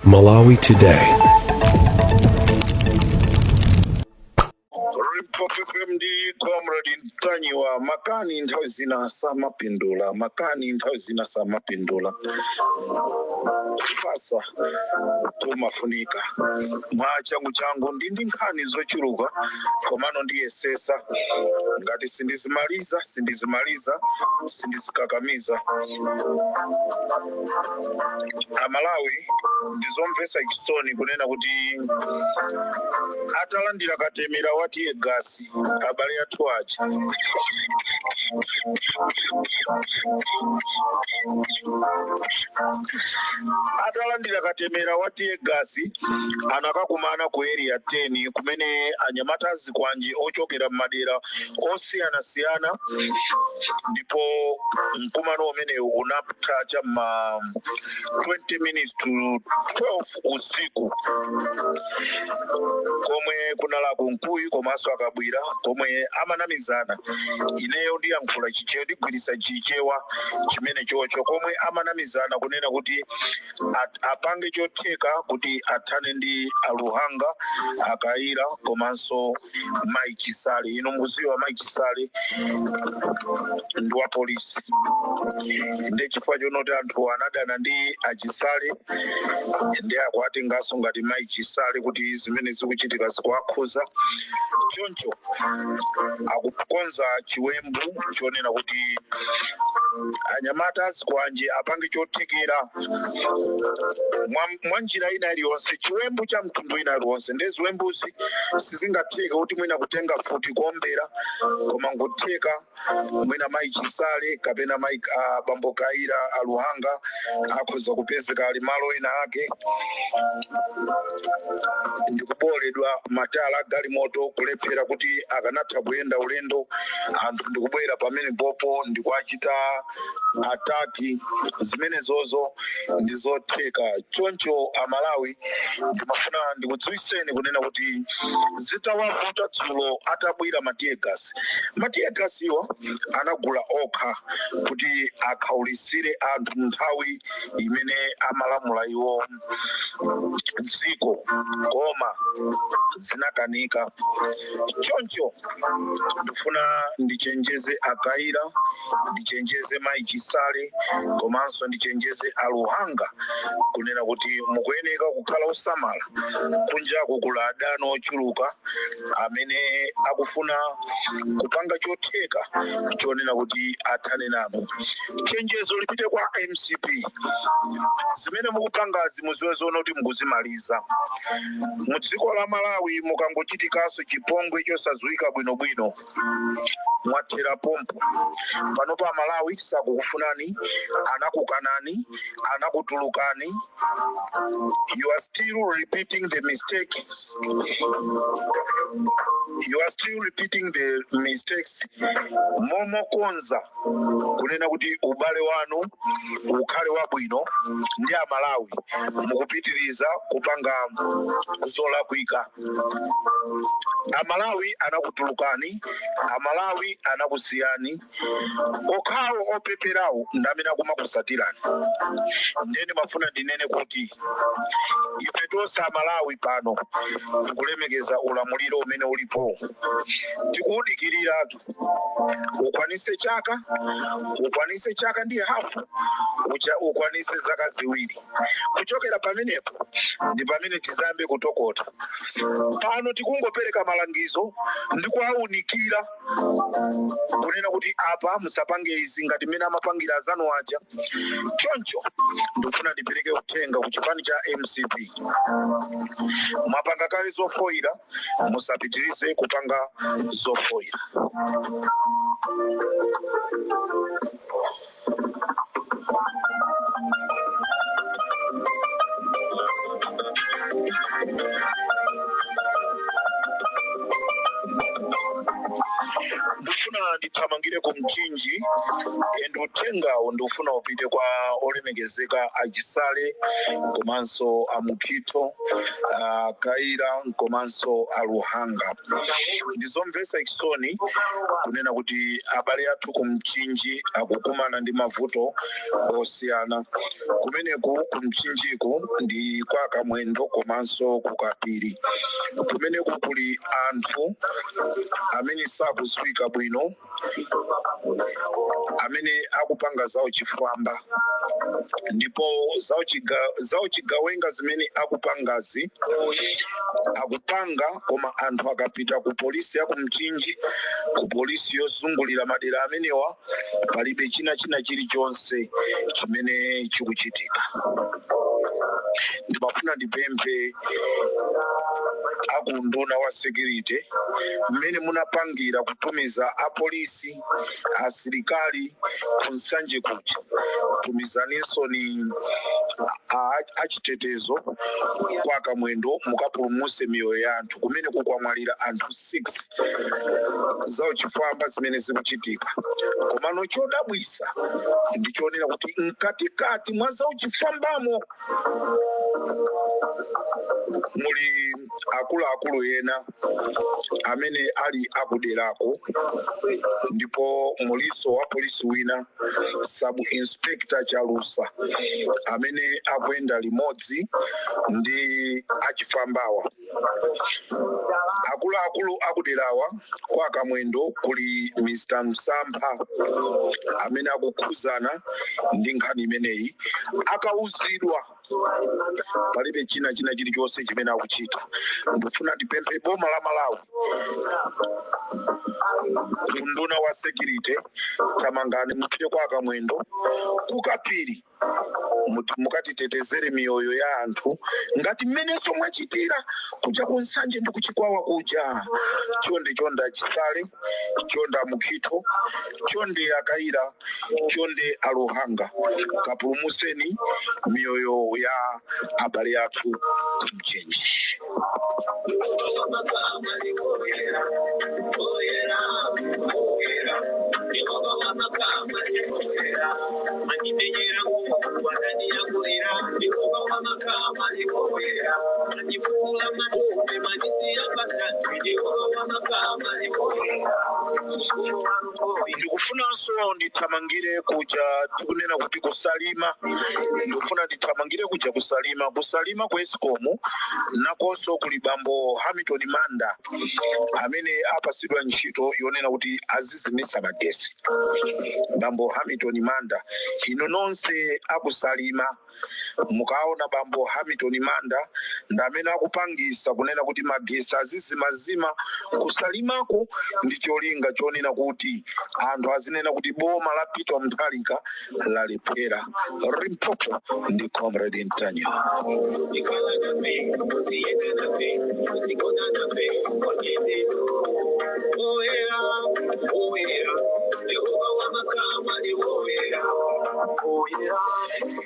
Malawi Today. Limpopo FM ndi Comrade Ntanyiwa. Makani nthawi zina samapindula, makani nthawi zina samapindula. Kufatsa kumafunika. Mwa changu changu ndi nkhani zochuluka, komano ndiyesesa ngati sindizimaliza, sindizimaliza, sindizikakamiza. Amalawi, ndizomvetsa chisoni kunena kuti atalandira katemera wa tear gas abale athu aja, atalandira katemera wa tear gas, anakakumana ku Area 10 kumene anyamata azikwanje ochokera m'madera osiyanasiyana, ndipo mkumano umenewu unatha cha ma 20 minutes to 12 usiku, komwe kunali Kunkuyu komanso Akabwira, komwe amanamizana. Ineyo ndiyankhula Chichewa, ndigwiritsa Chichewa chimene chocho, komwe amanamizana kunena kuti apange chotheka kuti athane ndi Aluhanga, Akayira komanso Mai Chisale. Inu mukudziwa Mai Chisale ndi wa polisi, ndi chifukwa chonoti anthu anadana ndi Achisale, ndi akuatenganso ngati Mai Chisale kuti zimene zikuchitika zikuwakhuza. Choncho akukonza chiwembu chonena kuti anyamata azikwanje apange chothekera mwa njira ina iliyonse, chiwembu cha mtundu ina iliyonse. Ndi ziwembuzi sizingatheke kuti mwina kutenga futi kuombera, koma nkutheka mwina Mayi Chisale kapena mayi bambo Kaira Aluhanga akhoza kupezeka ali malo ena ake ndikuboledwa matala galimoto, kulephera kuti akanatha kuyenda ulendo, anthu ndikubwera pamene popo ndikuachita attack. Zimenezozo ndizotheka. Choncho Amalawi, ndimafuna ndikudziwiseni kunena kuti zitawavuta dzulo atabwira ma tear gas, ma tear gas iwo anagula okha kuti akhaulisire anthu nthawi imene amalamula iwo dziko, koma zinakanika. Choncho ndifuna ndichenjeze Akaira, ndichenjeze Mayi Chisale komanso ndichenjeze Aluhanga kunena kuti mukuyeneka kukhala osamala. Kunjaku kula adani ochuluka amene akufuna kupanga chotheka chonena kuti athane nanu. Chenjezo lipite kwa MCP: zimene mukupangazi muziwe zoona kuti mukuzimaliza. Mu dziko la Malawi mukangochitikanso chipongwe chosadziwika bwinobwino, mwathera pompo. Panopa Amalawi sakukufunani, anakukanani, anakutulukani. You are still repeating the mistakes, you are still repeating the mistakes. Momokonza kunena kuti ubale wanu ukhale wabwino ndi Amalawi, mukupitiriza kupanga zolakwika. Amalawi anakutulukani, Amalawi anakusiyani. Okhawo opeperawo ndi amene akumakusatirani. Ndiye ndimafuna ndinene kuti ife tonse Amalawi pano tikulemekeza ulamuliro umene ulipo. Tikuwudikiriratu ukwanise chaka, ukwanise chaka ndi hafu, ukwanise zaka 2. Kuchokera pamenepo ndi pamene tizambe kutokota. Pano tikungopereka malangizo ndi kuwaunikira kunena kuti apa musapange izi ngati mmene amapangira azanu aja. Choncho ndikufuna ndipereke uthenga ku chipani cha MCP: mwapanga kale zofoyira, musapitirize kupanga zofoyira. Ndifuna Ndithamangire ku Mchinji, and uthengawo ndikufuna upite kwa olemekezeka Achisale komanso Amukhito, Kaira komanso Aluhanga. Ndizomvetsa chisoni kunena kuti abale athu ku Mchinji akukumana ndi mavuto osiyana. Kumeneku ku Mchinjiku ndi kwa Kamwendo komanso ku Kapiri. Kumeneku kuli anthu amene sakudziwika bwino amene akupanga zawo chifwamba, ndipo zawo chigawenga zimene akupangazi akupanga, koma anthu akapita ku polisi ya ku Mchinji, ku polisi yozungulira madera amenewa, palibe china chilichonse chimene chikuchitika. Ndimafuna ndipemphe akunduna wa security, mmene munapangira kutumiza apolisi, asilikali ku Nsanje kuja, tumizaninso ni achitetezo kwa Kamwendo, mukapulumuse miyoyo ya anthu kumene kukwamwalira anthu 6, zawo chifwamba zimene zikuchitika. Komano chodabwisa ndichonena kuti mkatikati mwa zawo chifwambamo muli akuluakulu ena amene ali akuderako, ndipo muliso wa polisi wina, sub inspector Chalusa, amene akuyenda limodzi ndi achifwambawa. Akuluakulu akuderawa kwa Kamwendo kuli Mr Msampha amene akukhuzana ndi nkhani imeneyi. Akauzidwa, palibe china chilichonse chimene akuchita. Ndifuna ndipemphe boma la Malawi, kunduna wa security, tamangani mupite kwa Kamwendo, kukapiri, mukatitetezere miyoyo ya anthu ngati mmenenso mwachitira kuja ku Nsanje ndi kuchikwawa kuja. Chonde, chonde Achisale, chonde Amukhito, chonde Akaira, chonde Aluhanga, kapulumuseni miyoyo ya abale athu kumchinji. Ndikufunanso ndithamangire kuja tikunena kuti kusalima. Ndikufuna ndithamangire kuja kusalima, kusalima ku Escom nakonso kuli bambo Hamilton Manda amene apasidwa ntchito yonena kuti azizimisa magesi. Bambo Hamilton Manda, inu nonse akusalima, mukaona bambo Hamilton Manda ndi amene akupangisa kunena kuti magesi azizimazima kusalimako, ndi cholinga chonena kuti anthu azinena kuti boma la Peter Mutharika lalephera. Limpopo ndi Comrade Ntanyiwa. Sikhala nafe, usiyenda nafe, usikona nafe, Oyera, oyera, Yehova wamakama ni oyera, oyera,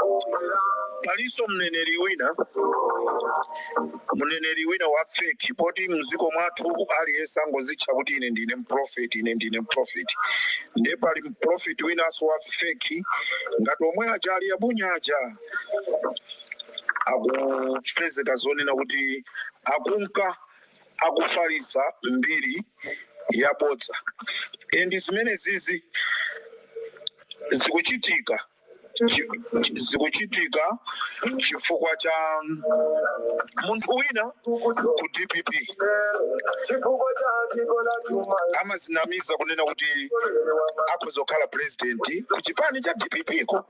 oyera. Palinso mneneri wina, mneneri wina wa fake, poti mdziko mwathu aliyense angozitcha kuti ine ndine mprofeti, ine ndine mprofeti. Ndiye pali mprofeti winanso wa fake ngati omwe aja ali abunya aja, akupezeka zonena kuti akunka akufalisa mbiri yabodza, and zimene zizi zikuchitika zikuchitika chifukwa cha munthu wina ku DPP amazinamiza kunena kuti akhoza kukhala president ku chipani cha DPP ko.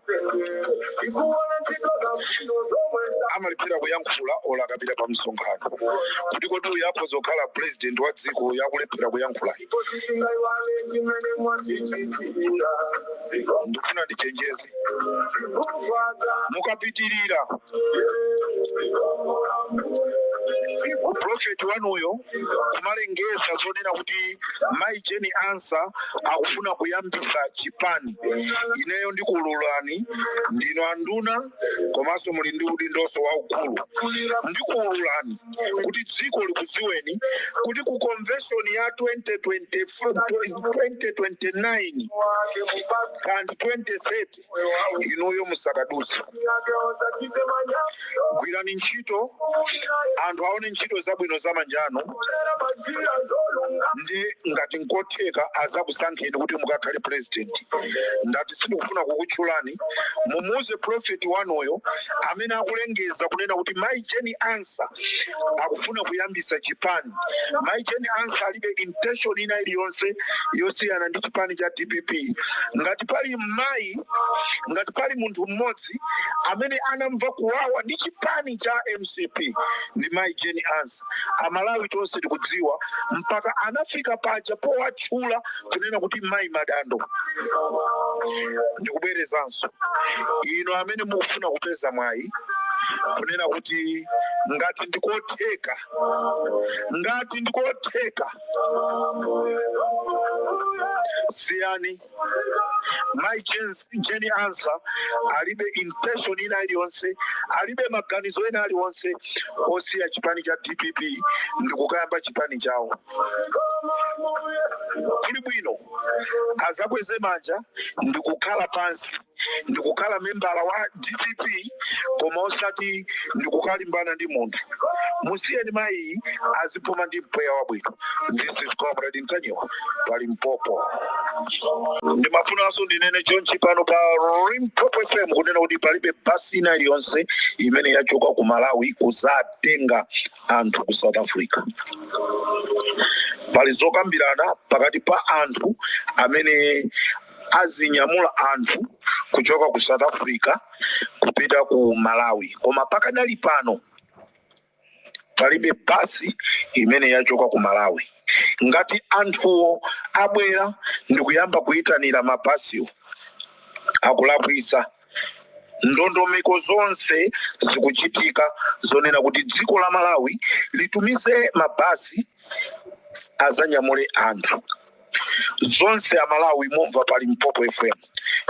Amalephera kuyankhula olo akapita pa msonkhano kuti kodi uyu akhoza kukhala president wa dziko, yakulephera kuyankhula. Ndikufuna ndichenjeze, mukapitirira Prophet wanuyo kumalengeza zonena kuti Mai Jane Ansah akufuna kuyambisa chipani. Ineyo ndikuwululani, ndinu anduna komanso muli ndi udindonso waukulu. Ndikuwululani kuti dziko likudziweni kuti ku convention ya 2024, 2029 kandi 2030, inuyo musakadusa. Gwirani ntchito, anthu aone ntchito zabwino za manjano, ndi ngati nkotheka azakusankheni kuti mukakhale president. Ndati sindikufuna kukutchulani. Mumuuze prophet wanuyo amene akulengeza kunena kuti Mai Jane Ansah akufuna kuyambisa chipani. Mai Jane Ansah alibe intention ina iliyonse yosiyana ndi chipani cha DPP. Ngati pali mayi, ngati pali munthu mmodzi amene anamva kuwawa ndi chipani cha MCP, ndi Mai Jane Ansah. Amalawi tonse tikudziwa, mpaka anafika paja powatchula kunena kuti Mayi Madando. Ndikubwerezanso, ino amene mukufuna kupeza mwayi kunena kuti ngati ndikotheka, ngati ndikotheka, siyani. Mai Jane Ansah alibe intention ina iliyonse, alibe maganizo ena aliwonse osiya chipani cha DPP ndikukayamba chipani chawo. Kuli bwino azakweze manja ndikukhala pansi ndikukhala membala wa DPP, koma osati ndikukalimbana ndi munthu. Musiyeni mayi azipuma ndi mpweya wabwino. This is Comrade Ntanyiwa pa Limpopo. Ndimafunanso ndinene chonchi pano pa Limpopo FM kunena kuti palibe basi ina iliyonse imene yachoka ku Malawi kuzatenga anthu ku South Africa. Pali zokambirana pakati pa anthu amene azinyamula anthu kuchoka ku South Africa kupita ku Malawi, koma pakadali pano palibe basi imene yachoka ku Malawi. Ngati anthuwo abwera ndikuyamba kuyitanira mabasiwo, akulakwisa. Ndondomeko zonse zikuchitika zonena kuti dziko la Malawi litumize mabasi azanyamule anthu. Zonse Amalawi mumva pa Limpopo FM.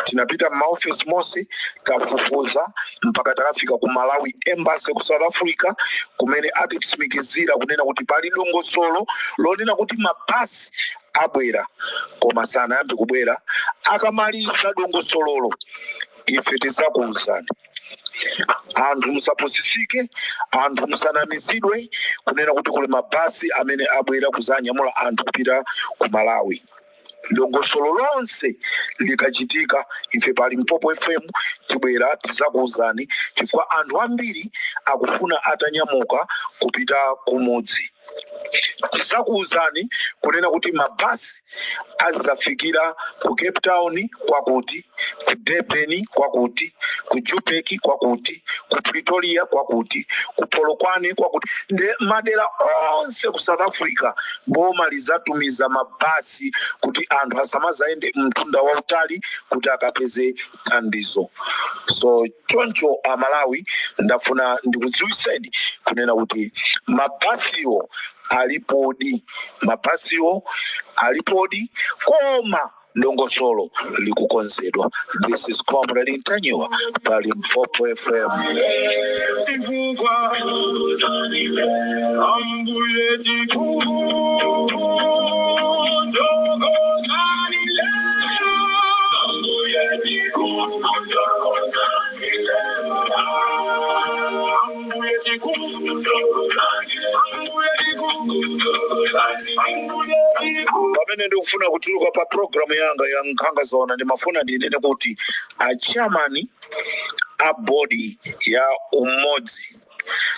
Tinapita m'maofesi monse, tafufuza mpaka takafika ku Malawi Embassy ku South Africa, kumene atitsimikizira kunena kuti pali dongosolo lonena kuti mabasi abwera, koma sanayambe kubwera. Akamaliza dongosololo, ife tidzakuwuzani. Anthu musapusisike, anthu musanamizidwe kunena kuti kuli mabasi amene abwera kuzanyamula anthu kupita ku Malawi. Dongosolo lonse likachitika, ife pa Limpopo FM tibwera tidzakuwuzani, chifukwa anthu ambiri akufuna atanyamuka kupita kumudzi. Tidzakuwuzani kunena kuti mabasi azafikira ku Cape Town kwakuti, ku Durban kwakuti, ku Joburg kwakuti, ku Pretoria kwakuti, ku Polokwane kwakuti, de madera onse ku South Africa. Boma lizatumiza mabasi kuti anthu asamazayende mtunda wautali kuti akapeze thandizo. So choncho Amalawi, ndafuna ndikudziwiseni kunena kuti mabasiwo alipodi, mabasiwo alipodi, koma dongosolo likukonzedwa. This is Comrade Ntanyiwa pa Limpopo FM. Chifukwa Ambuye tikuthokozani lero, Ambuye tikuthokozani lero, Ambuye tikuthokozani, Ambuye tikuthokozani, Ambuye tiku Pamene ndikufuna kutuluka pa programu yanga ya Nkhanga Zona, ndimafuna ndinene kuti a chairman a bodi ya Umodzi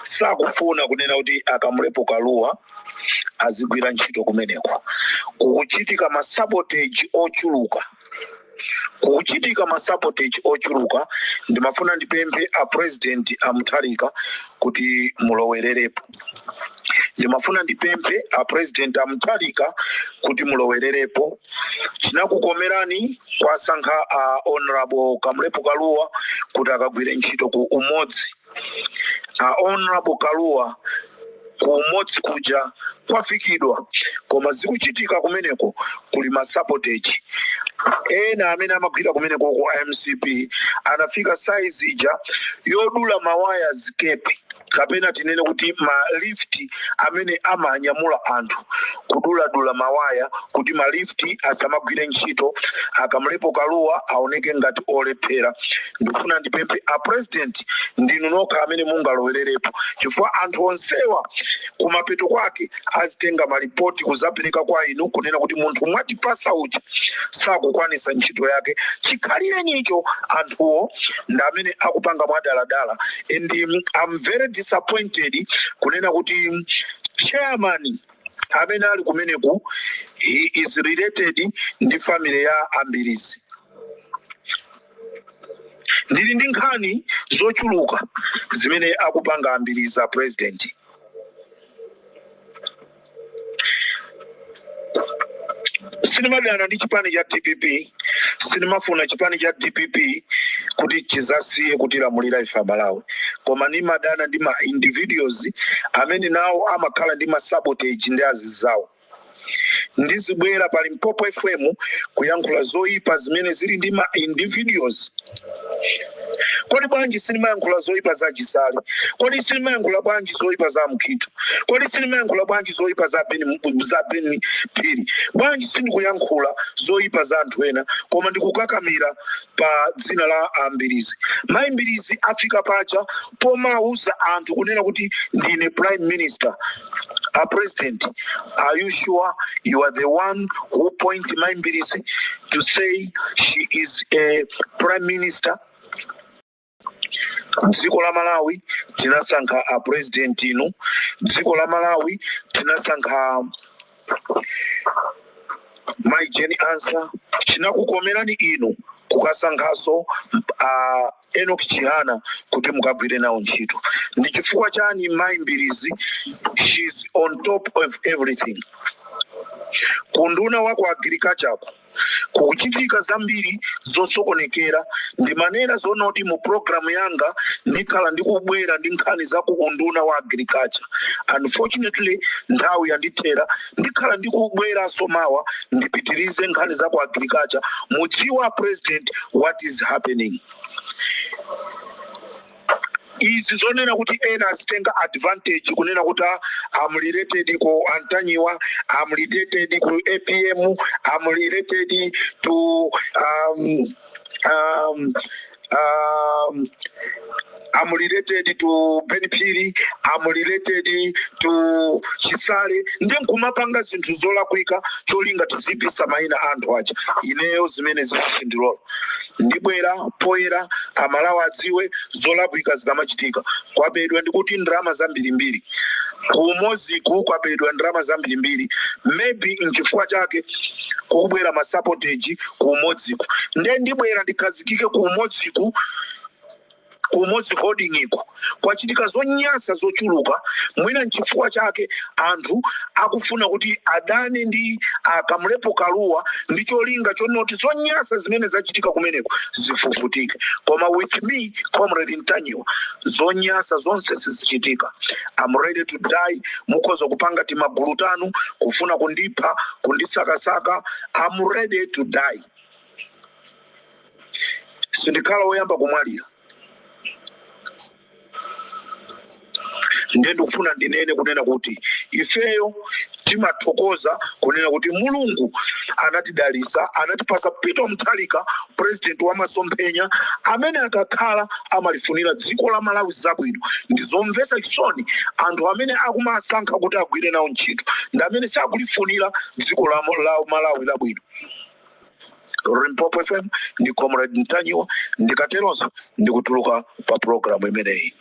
sakufuna kunena kuti a Kamlepo Kalua azigwira ntchito kumeneko. Kukuchitika ma sabotage ochuluka, kukuchitika ma sabotage ochuluka. Ndimafuna ndipemphe a President a Mutharika kuti mulowererepo. Ndimafuna ndipemphe a President a Mutharika kuti mulowererepo. Chinakukomerani kwasankha a Honorable Kamlepo Kalua kuti akagwire ntchito ku Umodzi. A Honorable Kalua Kumodzi kuja kwafikidwa, koma zikuchitika kumeneko kuli ma sabotage. Ena amene amagwira kumeneko ku MCP anafika size ija yodula mawaya, zikepi, kapena tinene kuti ma lift amene amanyamula anthu, kuduladula mawaya kuti ma lift asamagwire ntchito, a Kamlepo Kalua aoneke ngati olephera. Ndikufuna ndipemphe a President, ndinu nokha amene mungalowererepo, chifukwa anthu onsewa kumapeto kwake azitenga malipoti kuzapereka kwa inu kunena kuti munthu mwatipasa uja sakukwanisa ntchito yake. Chikhalirenicho anthuwo ndi amene akupanga mwadaladala. And I'm very disappointed kunena kuti chairman amene ali kumeneku, he is related ndi family ya Ambirizi. Ndili ndi nkhani zochuluka zimene akupanga Ambirizi a President. Sinimadana ndi chipani cha DPP, sinimafuna chipani cha DPP kuti chizasiye kutilamulira ife Amalawi, koma nimadana ndi ma individuals amene nawo amakhala ndi ma sabotage ndi azizawo. Ndizibwera pa Limpopo FM kuyankhula zoyipa zimene zili ndi ma individuals. Kodi bwanji sinimayankhula zoyipa za Chisale? Kodi sinimayankhula bwanji zoyipa za Mkhito? Kodi sinimayankhula bwanji zoyipa za Ben Phiri? Bwanji sindikuyankhula zoyipa za anthu ena, koma ndikukakamira pa dzina la Ambirizi? Mayi Mbirizi afika paja pomauza anthu kunena kuti ndine prime minister. A President, are you sure you are the one who point Mayi Mbirizi to say she is a prime minister? Dziko la Malawi tinasankha a President inu, dziko la Malawi tinasankha Mai Jane Ansah. Chinakukomerani inu kukasankhaso Enoch Chihana kuti mukagwire nawo ntchito. Ndi chifukwa chani Mai Mbirizi, she's on top of everything? Kunduna wako agriculture kukuchitika zambiri zosokonekera. Ndimanena zonoti mu programu yanga ndikhala ndikubwera ndi nkhani za ku unduna wa agriculture. Unfortunately, nthawi yandithera. Ndikhala ndikubweranso mawa ndipitirize nkhani za ku agriculture. Mudziwa, President, what is happening. Izi zonena kuti ena azitenga advantage kunena kuti, "Ah, I'm related ku Antanyiwa, I'm related ku APM, I'm related to I'm related to Ben Phiri, I'm related to Chisale," ndi nkumapanga zinthu zolakwika cholinga tizipisa mayina anthu aja. Ineyo zimene zisindilola. Ndibwera poyera, Amalawi adziwe zolakwika zikamachitika. Kwabedwa ndikuti ndalama zambirimbiri kumoziku, kwabedwa ndalama zambirimbiri. Maybe nchifukwa chake kukubwera ma sabotage kuumodziku. Nde ndibwera ndikhazikike kuumodziku, Kumodzi Holding iko kwachitika zonyasa zochuluka. Mwina nchifukwa chake anthu akufuna kuti adane ndi a Kamlepo Kalua ndi cholinga chonoti zonyasa zimene zachitika kumeneko zifufutike. Koma with me, Comrade Ntanyiwa, zonyasa zonse sizichitika. I'm ready to die. Mukhoza kupanga timagulu tanu kufuna kundipha, kundisakasaka, I'm ready to die. Sindikhala woyamba kumwalira. Ndiye ndikufuna ndinene kunena kuti ifeyo timathokoza kunena kuti Mulungu anatidalisa, anatipasa Peter Mutharika, president wa masomphenya amene akakhala amalifunira dziko la Malawi zabwino. Ndizomvetsa chisoni, anthu amene akumasankha kuti agwire nawo ntchito ndi amene sakulifunira dziko la Malawi labwino. Limpopo FM ndi Comrade Ntanyiwa. Ndikateronso ndikutuluka pa programu imeneyi.